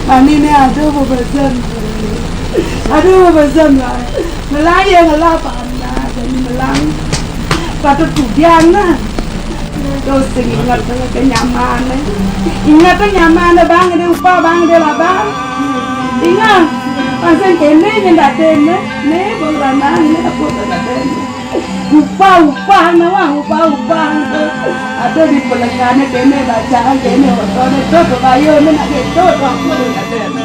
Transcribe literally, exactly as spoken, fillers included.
Mani ne ado bebesen. Ado bebesen lah. Melang ya ngelah panas, jadi melang. Patut kudian lah. Terus sing ingat ke nyaman eh. Ingat ke nyaman eh, bang, ada upah bang, ada lah bang. Ingat. Pasang kene nyendak kene. Ne bang ranang ne apa tak ada. Upah-upah nawang, upah-upah. Ada di pelengkane kene bacaan kene otone to kebayone nak keto to aku nak kene.